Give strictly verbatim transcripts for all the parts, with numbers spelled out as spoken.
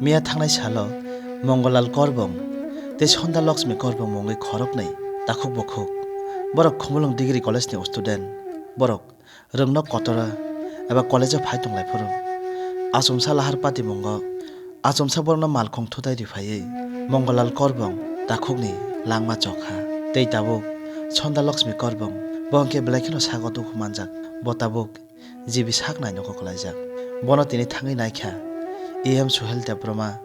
Miya thangnai salo Mongolal Korbong tei Sonda Lakshmi Korbong mungwi khoroknwi takhuk bukhuk. Borok Khumulwng Degree College ni student. Borok rwngno kotora eba college o phai tonglaifuru. Achomsa lahar patimungo achomsa borokno malkhung thutai rifaiwi Mongolal Korbong takhukni langma chokha. Tei tabuk Sonda Lakshmi Korbong bo hwnkhe belai kheno sago dukhu manjak. Bo tabuk G B sak nai nogo kwlaijak. Bono tini thangwi naikha E M Suhel Debbarma,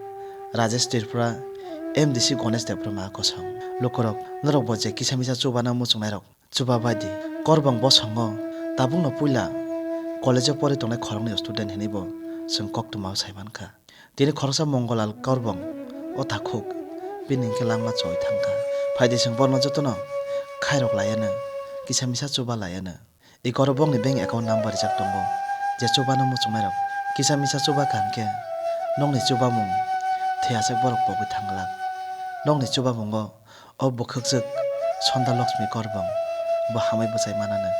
Rajesh Tripura, M D C Ganesh Debbarma kosong. Lukurok, norok bo je kisa misa chubana muchungnairok chuba bai di. Korbong bosongo tabukno puila college o pori tongnai khoroknwi student hinwi bo chwng koktwmao sai mankha. Tini khoroksa Mongolal Korbong o takhuk bini hwnkhe langma choi thangkha. Phaidi chwng borno jotono khairok laiano, kisa misa chuba laiano. Eko oro bokni bank account number rijak tongo, je chubano muchungnairok kisa misa chuba kaham khe nokni chubamung thwi aswk borok pogwi thang glak. Nokni chubamungo o bwkhwkjwk Sonda Lakshmi Korbong bo hamwi bwchai manano.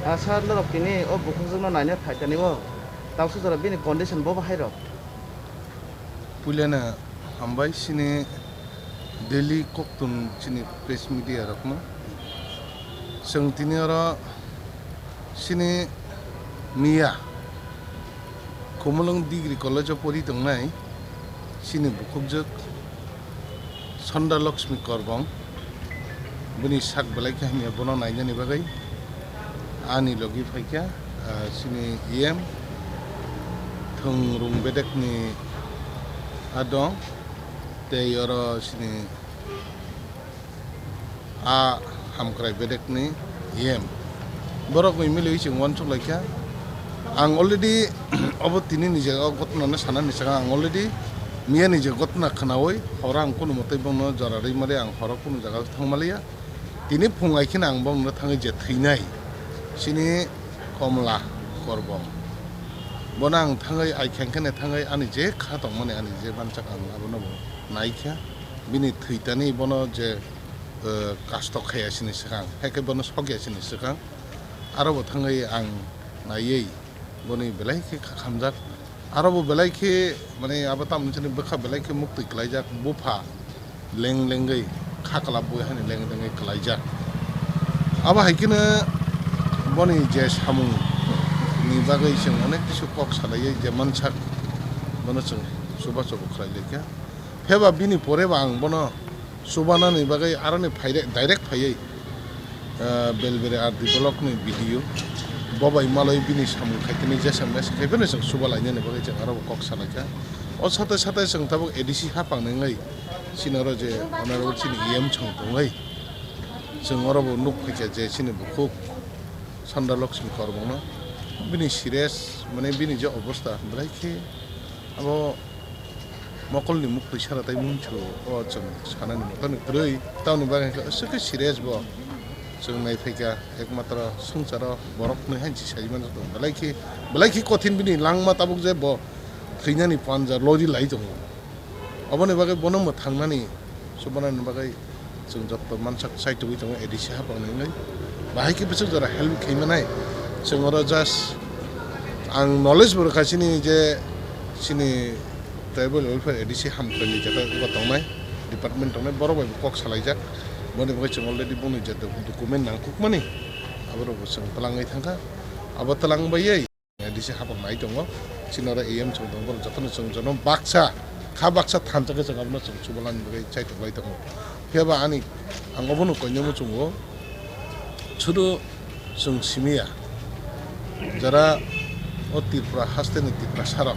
Asa norok tini o bwkhwkjwkno naina phaikani o, tausa jora bini condition bo bahai rok. Puilano hambai chini daily koktwm chini press media rokno. Chwng tini oro chini miya Khumulwng Degree College o pori tongnai chini bukhukjwk Sonda Lakshmi Korbong. Bini sak belai khe hamya, bono nainani bagwi ani logi phaikha, ah, chini E M Thwngrung bedekni adong, tei oro chini a Hamkrai bedekni E M. Borok bai milwi chwng uansuk laikha. Ang already obo tini ni je o ghotona no sanani swkang ang already miya ni je ghotona khwnawi horo ang kunu mwtai bono jora rwi mali, ang horo kunu jaga thang maliya. Tini phung hai kheno ang bono thangwi je thwinai chini Komla Korbong. Bono ang thangwi ai kheng kheno thangwi ani je kha tongmani, ani je mansak ang abono bo naikha. Bini thwitani bono je, eh, kasto khaya sini swkang, hai khe bono sokya sini swkang. Aro bo thangwi ang naiwi boni belai khe khamjak. Aro bo belai khe, mane, abo tamoni sini bwkha belai khe muktwi kwlaijak, bupha leng lengwi kha kwlap bui hani leng lengwi kwlaijak. Abo hai kheno boni je samung ni bagwi chwng onek kisu kok salaiwi je mansak, bono chwng chuba chubu khlai laikha. Pheba bini pore ba ang bono chubanani bagwi aroni phaire-, direct phaiwi, ah, Belbere R D block ni B D O bo bai malwi bini samung khaitini jesa mesa khaifano chwng chuba lainani bagwi chwng aro bo kok salaikha. O sate sate chwng tabuk A D C hapang nangwi chini oro je honorable chini E M chwng tongwi chwng oro bo nuk phaikha je chini bukhuk Sanda Lakshmi Korbongno bini serious mane bini je obostha belai khe abo mokolni muktwi sara tai mungchu o chwng sanani motani kwrwi. Tamoni bagwi khe aswk khe serious bo chwng nai phaikha, ekmatro swngcharo borokni hai se sai mano belai khe, belai khe kothin bini langma tabuk je bo thwinani panja lori lai tongo. Oboni bagwi bono mwthangnani, chubanani bagwi chwng jotto mansak chaitugwi tongo A D C hapangni wngwi. Bahai khe bwswk jora help khai manai. Chwng oro just ang knowledge bo rwkha chini je chini tribal welfare A D C Hamkraini jeta tongnai department tongnai, borok bai bo kok salaijak. Boni bagwi chwng already boni je document nangkukmani aborok bo chwng twlangwi thangkha. Abo twlang baiwi A D C hapang nai tongo. Chini oro A M chwng tongo, borok jotono chwng jono baksa, kha baksa thansa khe chwng abono chwng chubalani bagwi chaitok lai tongo. Phiya ba ani, ang obono koinai muchungo, sudu chwng simiya, jara o Tripura hasteni Tiprasarok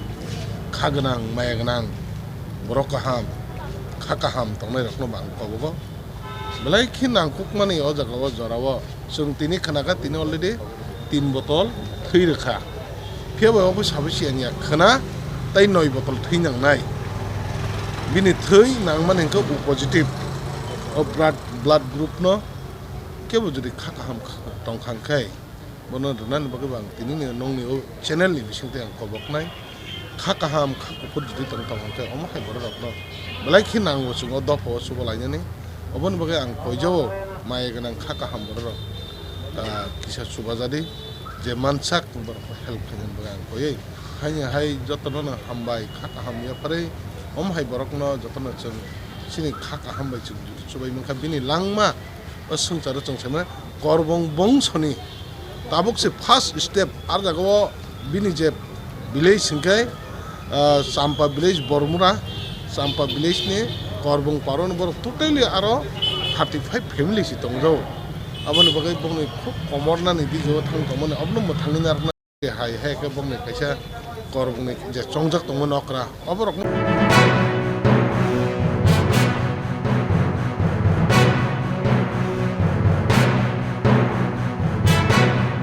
kha gwnang, maya gwnang, borok kaham, kha kaham tongnai rokno bo ang kobogo. Belai khe nangkukmani o jaga o jora o. Chwng tini khna kha, tini already tin botol thwi rwkha. Phiya bai obo sabai se wngya khna tei noi botol thwi nangnai. Bini thwi nangmani hwnkhe O positive. O blood, blood group no kebo jodi kha kaham tongkha hwnkhe, bono rwnani bagwi bo ang tini ni nongni o channel ni bisingtwi ang koboknai. Kha kaham, kha kuphur jodi tong tong hwnkhe, omo hai borok rokno belai khe nango chwng o dopha o chuba lainani. Oboni bagwi ang koijao maya gwnang kha kaham borok rok, ah, kisa chuba jadi je mansak borok help khainani bagwi ang koiwi. Haini hai jotono no hambai, kha kaham yapharwi, om hai borokno jotono chwng chini kha kaham bai chwng chubai mankha. Bini langma o swngcharo chwng saimano Korbong bongsoni tabuk se first step. Ar jaga o bini je village hingkhe, ah, Champa village, Bormura Champa village ni Korbong paro ni borok totally aro thirty five family si tongjago. Aboni bagwi bongni khub komornani digio thang tongmani, obono mwthangwi narwkna. Hai hai khe bongni kaisa Korbongni je chongjak tongmani okra, oborokno.